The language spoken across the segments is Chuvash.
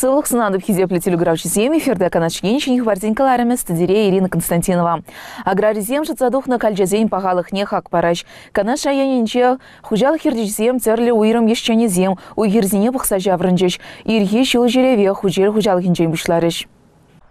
Сывлӑх сунатӑп хисеплӗ телекуравҫӑсем. Эфирта Канаш ен ҫӗнӗ хыпарсен кӑларӑмӗ студире Ирина Константинова. Аграрисем шӑтса тухнӑ калчасен пахалӑхне хак параҫ. Канаш районӗнче хуҫалӑх ертӳҫисем тӗрлӗ уйрӑм ӗҫченӗсем уй-хирсене пӑхса ҫаврӑнчӗҫ. Ирхи ҫул ҫӳреве Хучел хуҫалӑхӗнчен пуҫларӗҫ.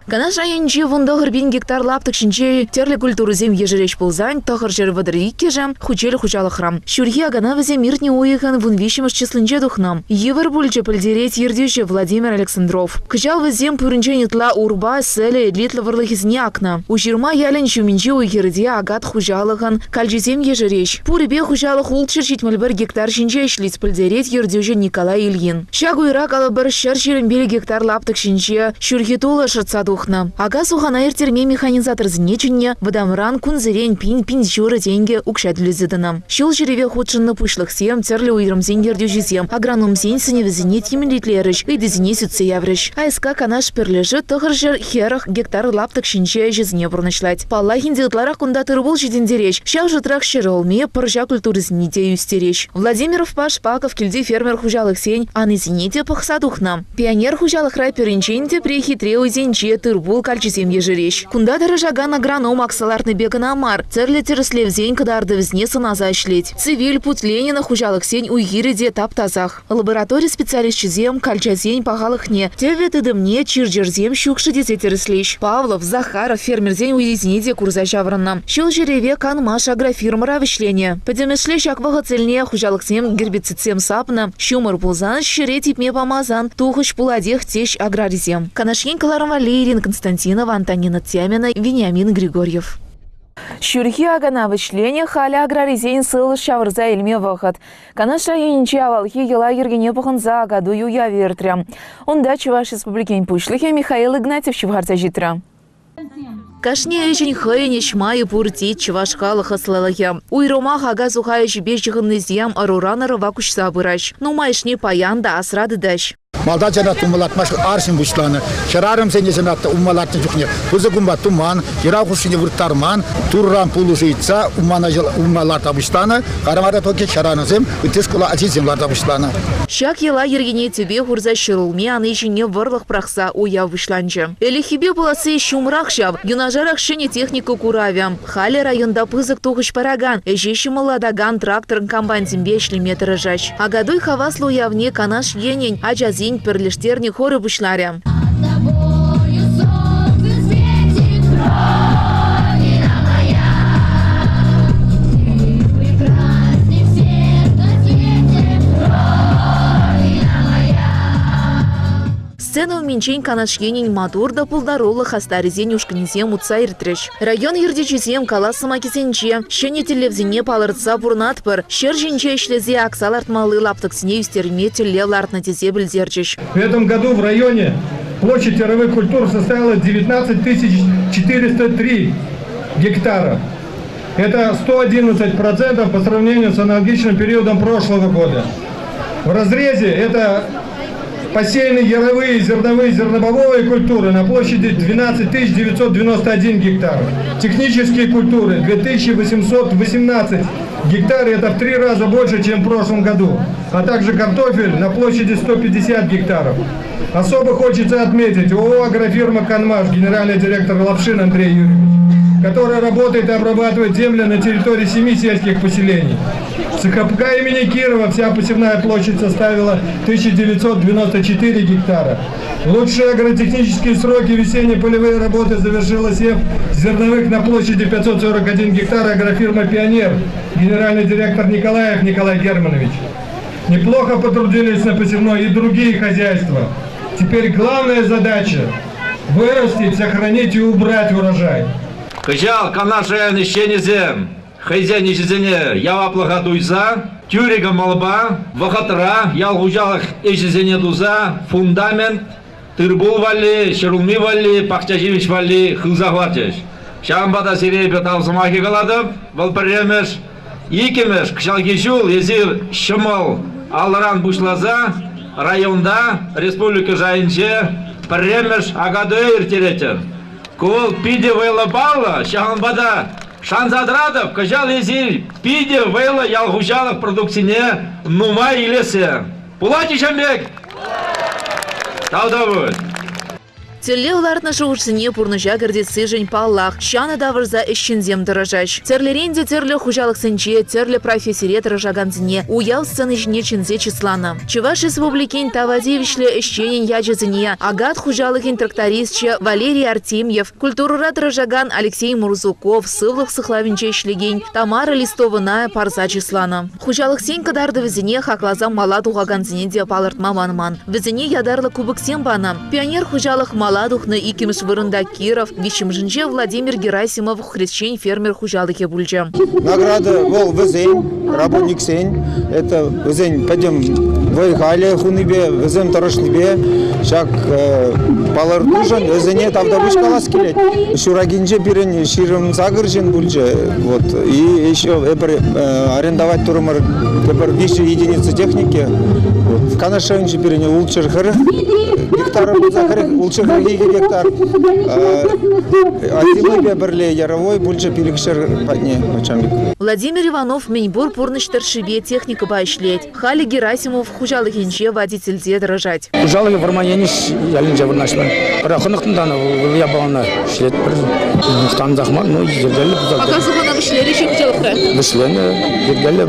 Канаш районӗнчи 19 гектар лаптӑк ҫинче тӗрлӗ культурӑсем ешерӗҫ пулсан, 932-шӗ Хучел хуҫалӑхра. Ҫурхи акана вӗсем иртнӗ уйӑхӑн 13-мӗш числинче тухнӑ. Йывӑр пулчӗ, пӗлтерет ертӳҫӗ Владимир Александров. Кӑҫал вӗсем пуринчен ытла урпа, сӗлӗ, элитлӑ вӑрлӑхӗсене акнӑ. Уҫырма ялӗн ҫумӗнчи уй-хирте Агат хуҫалӑхӑн калчисем ешерӗҫ. Пурӗпе хуҫалӑх 671 гектар ҫинче ӗҫлет, пӗлтерет ертӳҫӗ Николай Ильин. Ҫак уйра калӑпӑр 125 гектар лаптӑк ҫинче ҫурхи тулӑ шӑтса тухнӑ. Ака-сухана ирттерме механизаторсене чӗннӗ, вӑтамран кунсерен пин-пин ҫурӑ тенкӗ укҫа тӳлесе тӑнӑ. Ҫул ҫӳреве хутшӑннӑ пуҫлӑхсем, тӗрлӗ уйрӑмсен ертӳҫисем агрономсен сӗнӗвӗсене тимлӗ итлерӗҫ, ыйтусене сӳтсе яврӗҫ. АСК Канаш пӗрлешӳ 940 гектар лаптӑк ҫинче ӗҫӗсене пурнӑҫлать. Паллах ӗнтӗ, ытларах кунта тыр-пул ҫитӗнтереҫ. Ҫав шутрах ҫӗрулми, пӑрҫа культурисене те ӳстереҫ. Владимировпа Шпаков килти фермер хуҫалӑхсен анисене те пӑхса тухнӑ. Пионер хуҫалӑхра пӗринчен тепри хитре уйсенче тыр-пул калчисем ешерӗҫ. Кунта тӑрӑшакан агроном акса лартнипе кӑна мар, тӗрлӗ тӗрӗслевсен кӑтартӑвӗсене сӑнаса ӗҫлет. Цивиль Путь Ленина хуҫалӑхсен уй-хирӗ те тап-тасах. Лаборатори специалисчӗсем калчасен пахалӑхне, тӗвӗ тытӑмне чир-чӗрсем ҫук-ши тесе тӗрӗслӗҫ. Павлов, Захаров фермерсен уйӗсене те курса ҫаврӑннӑ. Ҫул ҫӳреве Канмаш агрофирмӑра вӗҫленӗ. Пӗтӗмӗшле ҫак вӑхӑт тӗлне хуҫалӑхсем гербицидсем сапнӑ. Ҫумӑр пулсан, ҫӗре типме памасан тухӑҫ пулатех теҫ аграрисем. Канаш ен кӑларӑм валли Ирина Константинова, Антонина Тямина, Вениамин Григорьев. Ҫурхи акана вӗҫленӗ, халӗ аграрисен сывлӑш ҫавӑрса илме вӑхӑт. Канаш районӗнчи авалхи йӑла-йӗркене пӑхӑнса Акатуй уявӗ иртрӗ. Унта Чӑваш Республикин Пуҫлӑхӗ Михаил Игнатьев ҫывхарса ҫитрӗ. Кашни ӗҫӗн хӑйӗн ӗҫ майӗ пур тет чӑваш халӑх ӑслӑлӑхӗ. Уйрӑмах ака-суха ӗҫӗпе ҫыхӑннисем ӑруран ӑрӑва куҫса пыраҫ. Нумайӑшне паян та асра тытаҫ. Малтан ҫана тумалатма арҫын пуҫланӑ. Хӗрарӑмсене ҫана умма лартнӑ чухне пысӑк умпа туман, йӑра хушшине вырттарман, турран пулӑшу ыйтса уммана умма ларта пуҫланӑ. Карамара токи хӗрарӑмсем ытти шкула ачисем ларта пуҫланӑ. Ҫак йӑла-йӗркене тӗпе хурса ҫӗрулми ани ҫине вӑрлӑх пӑрахса уяв пуҫланчӗ. Ӗлӗкхипе пуласси ҫумрах ҫав, юнашарах ҫӗнӗ техника куравӗ. Халӗ районта пысӑк тухӑҫ паракан, ӗҫе ҫӑмӑллатакан тракторӑн комбайнсемпе ӗҫлеме тӑрӑшаҫ. Акатуй хаваслӑ уявне Канаш енӗн ачасен пӗрлештернӗ хорӗ пуҫларӗ. Сцена умӗнчен Канаш енӗн маттур та пултаруллӑ хастарӗсен ушкӑнӗсем утса иртрӗҫ. Район ертӳҫисем калас сӑмахӗсенче ҫӗнӗ тӗллевсене палӑртса пурӑнатпӑр, ҫӗр ҫинче ӗҫлесе акса лартмалли лаптӑксене ӳстерме тӗллев лартнӑ тесе пӗлтерчӗҫ. В этом году в районе площадь яровых культур составила 19 403 гектара. Это 111% по сравнению с аналогичным периодом прошлого года. В разрезе это посеяны яровые, зерновые, зернобобовые культуры на площади 12 991 гектар. Технические культуры 2818 гектар, это в три раза больше, чем в прошлом году. А также картофель на площади 150 гектаров. Особо хочется отметить ООО «Агрофирма Канмаш», генеральный директор Лапшин Андрей Юрьевич, которая работает и обрабатывает земли на территории семи сельских поселений. В ЦХПК имени Кирова вся посевная площадь составила 1994 гектара. Лучшие агротехнические сроки весенней полевые работы завершила сев зерновых на площади 541 гектар агрофирма «Пионер», генеральный директор Николаев Николай Германович. Неплохо потрудились на посевной и другие хозяйства. Теперь главная задача – вырастить, сохранить и убрать урожай. Кӑҫал Канаш район ӗҫченӗсем хӑйсен ӗҫӗсене яваплӑха туйса, тӳрӗ кӑмӑлпа, вӑхӑтра ял хуҫалӑх ӗҫӗсене туса фундамент тыр-пул валли, ҫӗрулми валли, пахча-ҫимӗҫ валли хывса хӑварчӗҫ. Ҫавӑнпа та сире эпӗ тав сӑмахӗ калатӑп. Вӑл пӗрремӗш. Иккӗмӗш, кӑҫалхи ҫул эсир ҫӑмӑл алӑран пуҫласа районта, республика шайӗнче пӗрремӗш Акатуя ирттеретӗр. Ку вӑл питӗ вӑйлӑ паллӑ, ҫавӑнпа та шанса тӑратӑп, кӑҫал эсир питӗ вӑйлӑ ял хуҫалӑх продукцине нумай илессе. Пулать-и ҫавӑн пек? Тавтапуҫ! Тӗллев лартнӑ шухӑшсене пурнӑҫа кӗртессишӗн, паллах, ҫанӑ тавӑрса ӗҫченсем тӑрӑшаҫ. Тӗрлӗрен те тӗрлӗ хуҫалӑхсенче, тӗрлӗ профессире тӑрӑшакансене уяв сцени ҫине чӗнсе чысланӑ. Чӑваш Республикин тава тивӗҫлӗ ӗҫченӗн ячӗсене Агат хуҫалӑхӗн тракторисчӗ Валерий Артемьев, культурӑра тӑрӑшакан Алексей Мурзуков, сывлӑх сыхлавӗнче ӗҫлекен Тамара Листовӑна парса чысланӑ. Хуҫалӑхсен кӑтартӑвӗсене хакласа мала тухакансене те палӑртма манман. Вӗсене ятарлӑ кубоксем панӑ. Пионер хуҫалӑх мала тухнӑ иккӗмӗш вырӑнта Киров, виҫҫӗмӗшӗнче Владимир Герасимов хресчен-фермер хуҫалӑхӗ пулчӗ. Награда вӑл вӗсен, работниксен, это вӗсен пӗтӗм вӑй-халӗ хунипе, вӗсем тӑрӑшнипе ҫак палӑртушӑн вӗсене тавтапуҫ калас килет. Ҫуракинче пирӗн 28 ҫын пулчӗ. Вот. И еще эпир арендовать турӑмӑр тепӗр виҫӗ единица техники. Вот. Канаш районӗнче пирӗн ултҫӗр хӗр гектар пулса хӗр, ултҫӗр хӗр гектар. Озимыйпе пӗрле яровой пулчӗ пилӗкҫӗр патне начальник. Владимир Иванов мӗнпур пурнӑҫ тӑршшӗпе техникӑпа ӗҫлет. Халӗ Герасимов хуҫалӑхӗнче водительте тӑрӑшать. Хуҫалӑхӗ Вӑрман Енӗш ялӗнче вырнаҫнӑ. Пӗр хӑнӑхнӑ та вӑл япалана ӗҫлетпӗр. Мухтансах мар, но йӗркеллӗ пулса. Ака-сухана вӗҫлерӗ-ши хуҫалӑхра? Вӗҫленӗ, йӗркеллӗ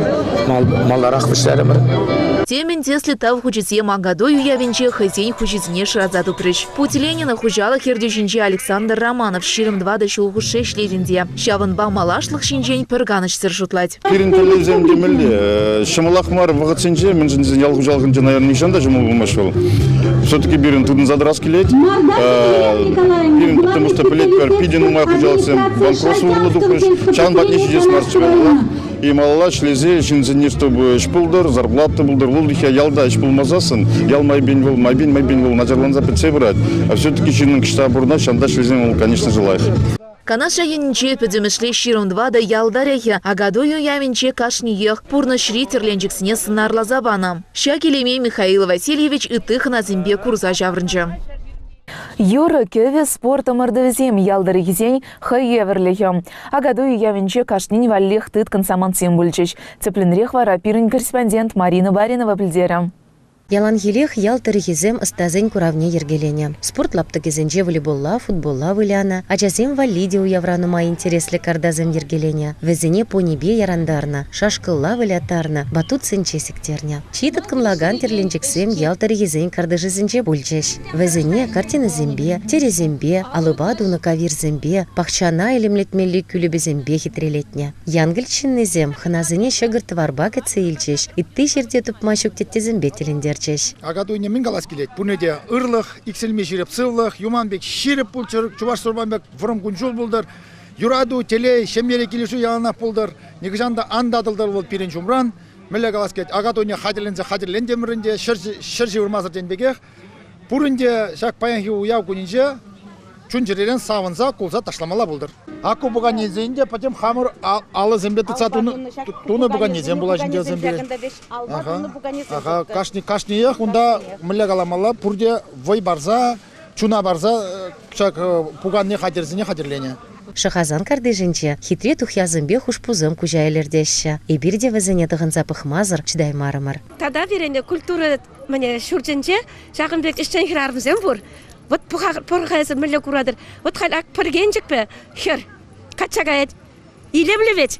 маларах вӗҫлерӗмӗр. Темӗн тӗслӗ тав хучӗсем Акатуй уявӗнче хӑйсен хуҫисене шыраса тупрӗҫ. Путь Ленина хуҫалӑх ертӳҫинче Александр Романов 24 ҫул хушши ӗҫлет ӗнтӗ. Ҫавӑнпа малашлӑх ҫинчен пӗр канӑҫсӑр шутлать. Пирӗн тӗллевсем темелле. Ҫӑмӑлах мар вӑхӑтсенче, мӗншӗн тесен ял хуҫалӑхӗнче, наверное, нихҫан та ҫӑмӑл пулмасть вӑл. Все-таки пирӗн тытӑнса тӑрас килет. Пирӗн, потому что пӗлетпӗр, питӗ нумай хуҫалӑхсем банкротство урлӑ тухрӗҫ. Ҫавӑн патне ҫитес марччӗ паллах. И малалла ӗҫлесе ҫынсене, чтобы ӗҫ пултӑр, зарплата пултӑр. Вӑл ялта ӗҫ пулмасассӑн, ял майпен вӑл, майпен-майпен вӑл начарланса пӗтсе пырать. А все-таки ҫыннӑн кӑҫта пурӑнать, ҫавӑнта ӗҫлесен вӑл, конечно же, лайӑх. Канаш районӗнче пӗтӗмӗшле 24 ял тӑрӑхӗ Акатуй уявӗнче кашниех пурнӑҫри тӗрленчӗксене сӑнарласа панӑ. Ҫак илеме Михаил Васильевич ытти хӑнасемпе курса ҫаврӑнчӗ. Юрӑ-кӗвӗ спорт ӑмӑртӑвӗсем ял тӑрӑхӗсен хӑй евӗрлӗхӗ. Акатуй уявӗнче кашнин валлиех тыткӑн самантсем пулчӗҫ. Тӗплӗнрех вара пирӗн корреспондент Марина Баринова пӗлтерӗ. Яланхиллех ял тӑрӑхӗсем ӑстасен куравне йӗркеленӗ. Спорт лаптӑкӗсенче волейболла, футболла вылянӑ, ачасем валли те уявра нумай интереслӗ картасем йӗркеленӗ. Вӗсене понипе ярантарнӑ, шашкӑлла выляттарнӑ, батутсенче сиктернӗ. Чи тыткӑнлакан тӗрленчӗксем ял тӑрӑхӗсен картишӗсенче пулчӗҫ. Вӗсене картинӑсемпе, тӗрӗсемпе, алӑпа тунӑ кавирсемпе, пахчана илемлетмелли кӳлепесемпе хитрелетнӗ. Янкӑлч ҫыннисем хӑнасене ҫӑкӑр-тӑварпа кӗтсе илчӗҫ, ытти ҫӗрте тупма ҫук теттесемпе тӗлӗнтерчӗҫ. Акатуйне мӗн калас килет? Пурне те ырлӑх, иксӗлми ҫирӗп сывлӑх, юман пек ҫирӗп пулччӑр, чӑваш сурпан пек вӑрӑм кун-ҫул пултӑр. Юрату, телей, ҫемьере килӗшӳ яланах пултӑр. Нихӑҫан та ан татӑлтӑр вӑл пирӗн ҫумран. Мӗнле калас килет, Акатуйне хатӗрленсе хатӗрлентӗмӗр ӗнтӗ, ҫӗр ҫывӑрмасӑр тенӗ пекех. Пурин те ҫак паянхи уяв кунӗнче чун-чӗререн савӑнса, кулса ташламалла пултӑр. Аку пуканесен те пӗтӗм хамӑр алӑсемпе тытса тунӑ пуканесем пулаҫҫӗ ӗнтӗ Ага, кашни кашниех унта мӗнле каламалла, пурте вӑй парса, чуна парса ҫак пуканне хатӗрсене хатӗрленӗ. Шӑхасан картишӗнче хитре тухьясемпе хушпусем куҫа илӗртеҫҫӗ. Эпир те вӗсене тӑхӑнса пӑхмасӑр чӑтаймарӑмӑр. Тата пирӗн культура мӗне ҫуртӗнче ҫакӑн пек ӗҫчен хӗрарӑмсем пур. Вот пӑр-ха эсӗ мӗнле куратӑр. Вот халь ак пӗркенчӗкпе хӗр качча каять. Илемлӗ вӗт.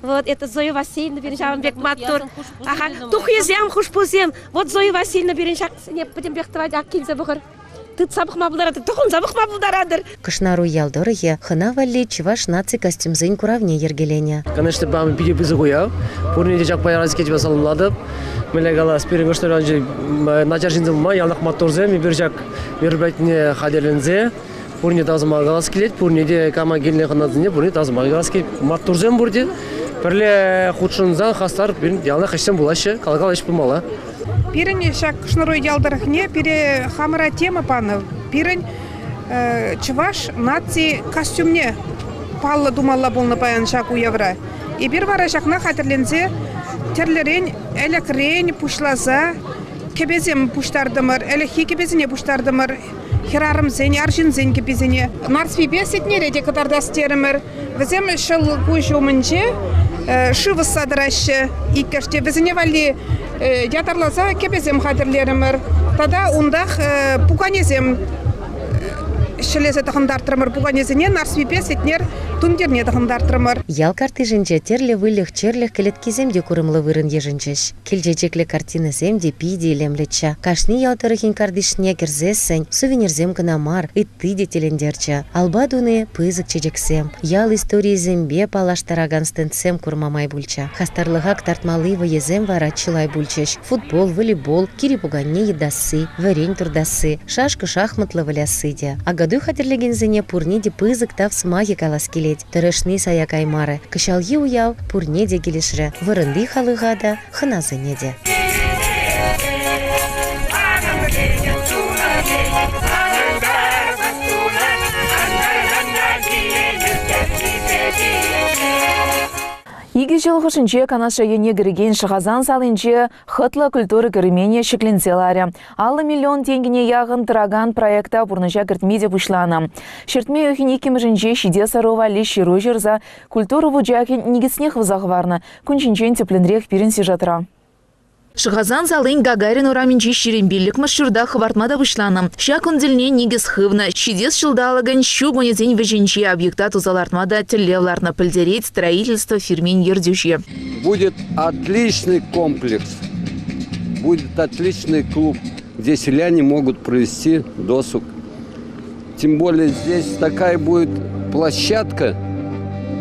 Вот это Зоя Васильевна пирӗн ҫавӑн пек маттур. Аха, тухьясем, хушпусем. Вот Зоя Васильевна пирӗн ҫаксене пӗтӗмпех тӑвать. Ак килсе пӑхӑр. Тытса пӑхма пултаратӑр, тӑхӑнса пӑхма пултаратӑр. Кӑшнаруй ял тӑрӑхӗ хӑна валли чӑваш наци костюмсен куравне йӗркеленӗ. Конечно, пам питӗ пысӑк уяв. Пурне те ҫак паян кетпе саламлатӑп. Мӗнле калас, пирӗн Кӑшнаруйӗнче начар ҫынсем пулман, яланах маттурсем. Эпир ҫак мероприятине хатӗрленсе пурне тав сӑмах калас килет, пурне те кама килнӗ хӑнасене пурне тав сӑмах калас килет. Маттурсем пурте пӗрле хутшӑнсан хастар пирӗн яланах ӗҫсем пулаҫҫӗ, кал-кал ӗҫ пымалла. Пирӗн ҫак Кӑшнаруй ял тӑрӑхне пире хамӑра тема панӑ. Пирӗн чӑваш наци костюмне паллӑ тумалла пулнӑ паян ҫак уявра. Эпир вара ҫакна хатӗрленсе тӗрлӗрен ӗлӗкрен пуҫласа кӗпесем пуҫтартӑмӑр, ӗлӗкхи кӗпесене пуҫтартӑмӑр, хӗрарӑмсен, арҫынсен кӗписене. Нарспипе Сетнере те кӑтартас терӗмӗр. Вӗсем ҫӑл куҫ умӗнче шыв ӑсса тӑраҫҫӗ иккӗш те. Вӗсене валли ятарласа кӗпесем хатӗрлерӗмӗр. Тата унтах пуканесем ҫӗлесе тӑхӑнтартрӑмӑр. Пуканесене Нарспипе Сетнер тумтирне тӑхӑнтартрӑмӑр. Ял картишӗнче тӗрлӗ выльӑх-чӗрлӗх кӗлеткисем те курӑмлӑ вырӑн йышӑнчӗҫ. Кӗлчечеклӗ картинӑсем те питӗ илемлӗччӗ. Кашни ял тӑрӑхӗн картишне кӗрсессӗн сувенирсем кӑна мар, ытти те тӗлӗнтерчӗ. Алпа туни пысӑк чечексем, ял историйӗсемпе паллаштаракан стендсем курма май пулчӗ. Хастарлӑха кӑтартмалли вӑйӑсем вара чылай пулчӗҫ. Футбол, волейбол, кире пуканне йӑтасси, вӗрен туртасси, шашка-шахматлӑ вылясси те. Акатуй хатӗрлекенсене пурне те пысӑк тав сӑмахӗ калас килет. Тӑрӑшни сая каймарӗ. Кӑҫалхи уяв пурне те килӗшрӗ, вырӑнти халӑха та, хӑнасене те. Икӗ ҫул хушшинче Канаш районне кӗрекен Шӑхасан салинче хӑтлӑ культура керменӗ ҫӗкленсе ларӗ. 50 миллион тенкӗне яхӑн тӑракан проекта пурнӑҫа кӗртме те пуҫланӑ. Ҫӗртме уйӑхӗн иккӗмӗшӗнче ҫитес ӑру валли ҫыру ҫырса культура вучахӗн никӗсне хывса хӑварнӑ. Кун ҫинчен тӗплӗнрех пирӗн сюжетра. Шӑхасан салин Гагарин урамӗнчи 25-мӗш ҫурта хӑпартма та пуҫланӑ. Ҫак кун тӗлне никӗс хывнӑ. Ҫитес ҫулталӑкӑн ҫу кунӗсен вӗҫӗнче объекта туса лартма та тӗллев лартнӑ, пӗлтерет строительство фирмин ертӳҫи. Будет отличный комплекс, будет отличный клуб, где селяне могут провести досуг. Тем более здесь такая будет площадка,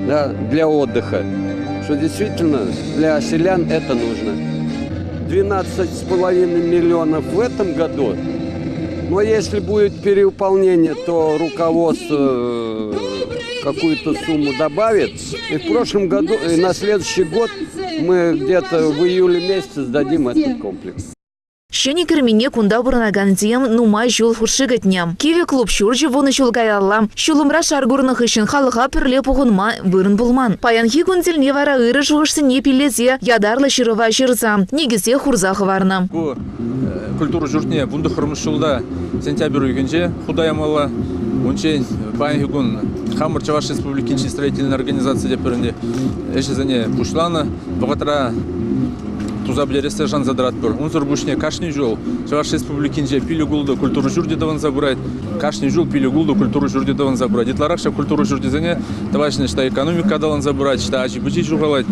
да, для отдыха, что действительно для селян это нужно. 12,5 миллионов в этом году. Но если будет перевыполнение, то руководство какую-то сумму добавит. И в прошлом году, и на следующий год мы где-то в июле месяце сдадим этот комплекс. Ҫӗнӗ кермене кунта пурӑнакансем нумай ҫул хушши кӗтнӗ. Кивӗ клуб ҫурчӗ вунӑ ҫул каялла. Ҫулӑмра шар курнӑ хыҫҫӑн халӑха пӗрле пухӑнма вырӑн пулман. Паянхи кун тӗлне вара ырӑ шухӑшсене пиллесе ятарлӑ ҫырӑва ҫырса никӗсе хурса хӑварнӑ. Ку культура ҫуртне вунтӑххӑрмӗш ҫулта сентябрь уйӑхӗнче хута ямалла. Унччен паянхи кун хамӑр Чӑваш Республикинчи строительнӑй организаци те пӗрне ӗҫӗсене пуҫланӑ. Вӑхӑтра туса пӗтерессе шанса тӑратпӑр. Унсӑр пуҫне кашни ҫул Чӑваш Республикинче пилӗк-ултӑ культура ҫурчӗ тӑвӑнса пырать. Кашни ҫул пилӗк-ултӑ культура ҫурчӗ тӑвӑнса пырать. Ытларах ҫак культура ҫурчӗсене тӑваҫҫӗ, ӑҫта экономика аталанса пырать, ӑҫта ачи-пӑчи ҫухалать,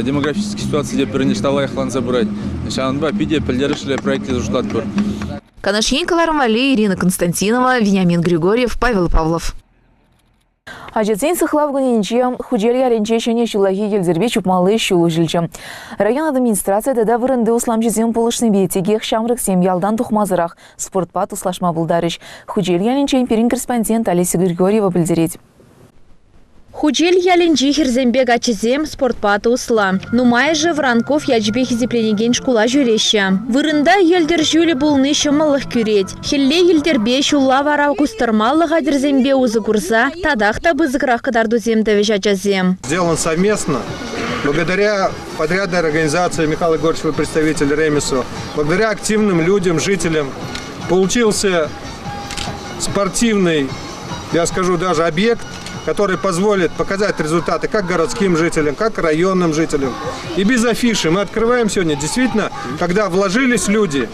демографический ситуаци те пӗрин ӑҫта лайӑхланса пырать. Ҫавӑнпа питӗ пӗлтерӗшлӗ проект тесе шутлатпӑр. Канаш ен кӑларӑм валли Ирина Константинова, Вениамин Григорьев, Павел Павлов. Ачасен сыхлав кунӗнче Хучел ялӗнче ҫӗнӗ ҫуллахи йӗлтӗрпе чупмалли ҫул уҫӑлчӗ. Район администрацийӗ тата вырӑнти усламҫӑсем пулӑшнипе текех ҫамрӑксем ялтан тухмасӑрах спортпа туслашма пултарӗҫ. Хучел ялӗнчен пирӗн корреспондент Олеся Григорьева пӗлтерет. Хучел ялӗнчи хӗрсемпе каччӑсем спортпа туслӑ. Нумайӑшӗ Воронков ячӗпе хисепленекен шкула ҫӳреҫҫӗ. Вырӑнта йӗлтӗр ҫулӗ пулни ҫӑмӑллӑх кӳрет. Хӗлле йӗлтӗрпе, ҫулла вара кустӑрмаллӑ хатӗрсемпе усӑ курса татах та пысӑкрах кӑтартусем тӑвӗҫ ачасем. Сделан совместно. Благодаря подрядной организации Михаил Егорович, вы представитель Ремису, благодаря активным людям, жителям, получился спортивный, я скажу, даже объект, который позволит показать результаты как городским жителям, как районным жителям. И без афиши мы открываем сегодня, действительно, когда вложились люди,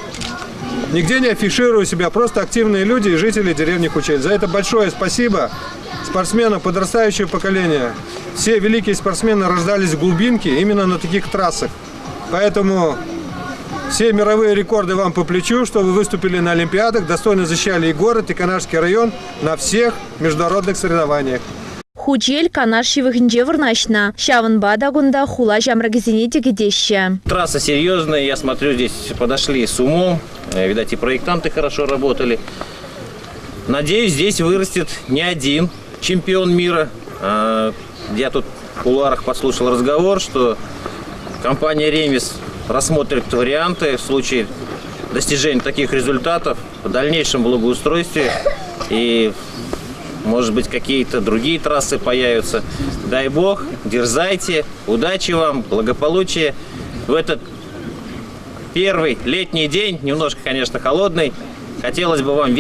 нигде не афишируя себя, просто активные люди и жители деревни Хучель. За это большое спасибо спортсменам подрастающего поколения. Все великие спортсмены рождались в глубинке именно на таких трассах. Поэтому все мировые рекорды вам по плечу, чтобы вы выступили на Олимпиадах, достойно защищали и город, и Канашский район на всех международных соревнованиях. Хучел Канаш ҫывӑхӗнче вырнаҫнӑ. Ҫавӑнпа та кунта хула ҫамрӑкӗсене те кӗтеҫҫӗ. Трасса серьезная, я смотрю, здесь подошли с умом. Видать, и проектанты хорошо работали. Надеюсь, здесь вырастет не один чемпион мира. Я тут в кулуарах подслушал разговор, что компания «Ремис» рассмотрит варианты в случае достижения таких результатов в дальнейшем благоустройстве и, может быть, какие-то другие трассы появятся. Дай бог, дерзайте, удачи вам, благополучия. В этот первый летний день, немножко, конечно, холодный, хотелось бы вам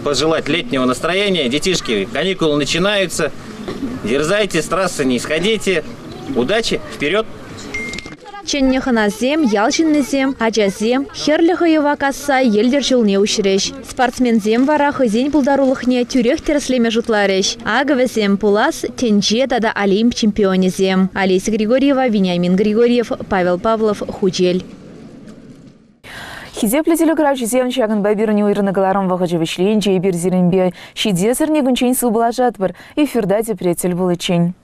пожелать летнего настроения. Детишки, каникулы начинаются. Дерзайте, с трассы не сходите. Удачи, вперед! Чӗннӗ хӑнасем, ял ҫыннисем, ачасем хӗрлӗ хӑйӑва касса йӗлтӗр ҫулне уҫрӗҫ. Спортсменсем вара хӑйсен пултарулӑхне тӳрех тӗрӗслеме шутларӗҫ. Акӑ вӗсем пулас тӗнче тата Олимп чемпионӗсем. Олеся Григорьева, Вениамин Григорьев, Павел Павлов, Хучель. Хисеплӗ телекуравҫӑсем, ҫакӑнпа пирӗн уйрӑннӑ кӑларӑм вӑхӑчӗ вӗҫленчӗ. Эпир сирӗнпе ҫитес эрнекунччен сывпуллашатпӑр. Эфирта тепре тӗл пуличчен.